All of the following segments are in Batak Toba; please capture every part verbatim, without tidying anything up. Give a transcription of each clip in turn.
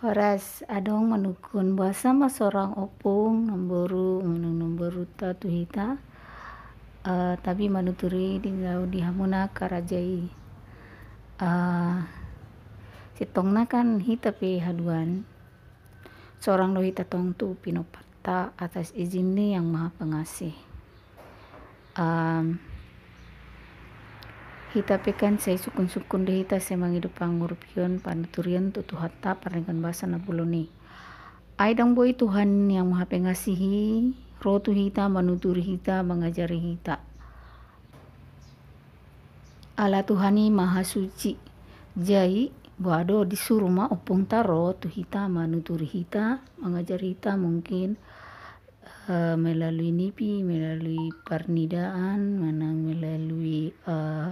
Horas, adong manungkun, boasa ma sorang ompung, namboru, manang namborunta tu hita, eh, tabi manuturi di, di hamuna angka raja i. Eh, sintongna kan hita pe haduan, sorang do hita tong tu pinomparta atas izin ni Yang Maha Pengasih. Em, hita pe kan sai sungkun-sungkun do hita sai mangido pangurupion, panuturion tu Tuhanta pardenggan basa na bolon i. Ai ndang boi Tuhan Yang Maha Pengasih i ro tu hita, manuturi hita, mangajari hita. Ala Tuhan i maha suci. Jadi, boha do, disuru ma ompungta ro tu hita, manuturi hita, mangajari hita, mungkin, eh, melalui nipi, melalui parnidaan, manang melalui, eh,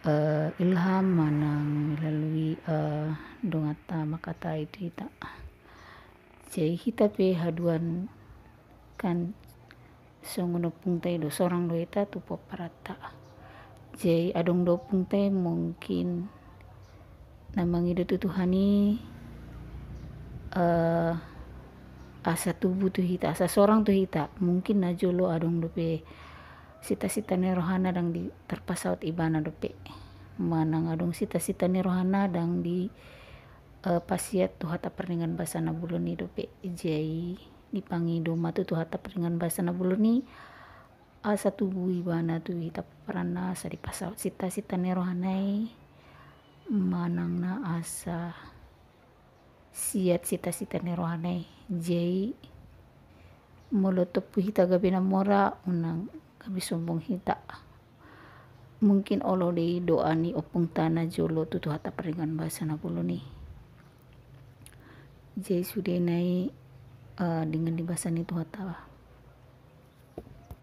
eh, ilham, manang melalui, eh, donganta mangkatai tu hita. Jadi hita pe haduan kan songon ompungta i do, sorang do hita tu pomparanta. Jadi adong do ompungta i mungkin na mangido tu Tuhan i, eh, asa tubu tu hita, asa sorang tu hita. Mungkin na jolo adong dope sita-sita ni rohana ndang di, tarpasaut ibana dope. Manang adong sita-sita ni rohana ndang di, eh, pasiat tu hata pardenggan basa na bolon i dope. Jadi dipangido ma tu, tu hata pardenggan basa na bolon i, asa tubu ibana tu hita pomparanna, asa dipasaut sita-sita ni rohana i, manang na asa siat sita-sita ni rohana i. Jadi molo tompu hita gabe na mora, unang gabe sombong hita. Mungkin olo do i doa ni ompungta na jolo tu, tu hata pardenggan basa na bolon i. Jadi sudena i, eh, dengan di basa ni Tuhanta.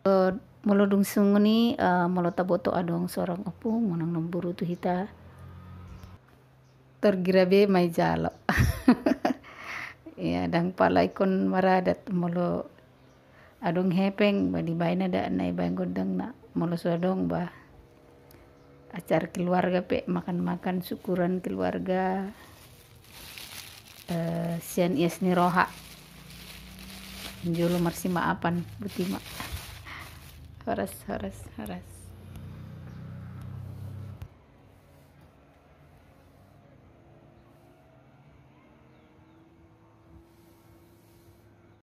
Eh, molo dung songon i, eh, molo taboto adong sorang ompung manang namboru tu hita, targira be ma i jalo. Ia, ndang pala ingkon maradat, molo adong hepeng ba dibaen adatna, dibaen gondangna. Molo so adong ba acara keluarga pe, makan-makan syukuran keluarga, eh, sian ias ni roha. Jolo marsimaapan, boti ma. Horas, horas, horas.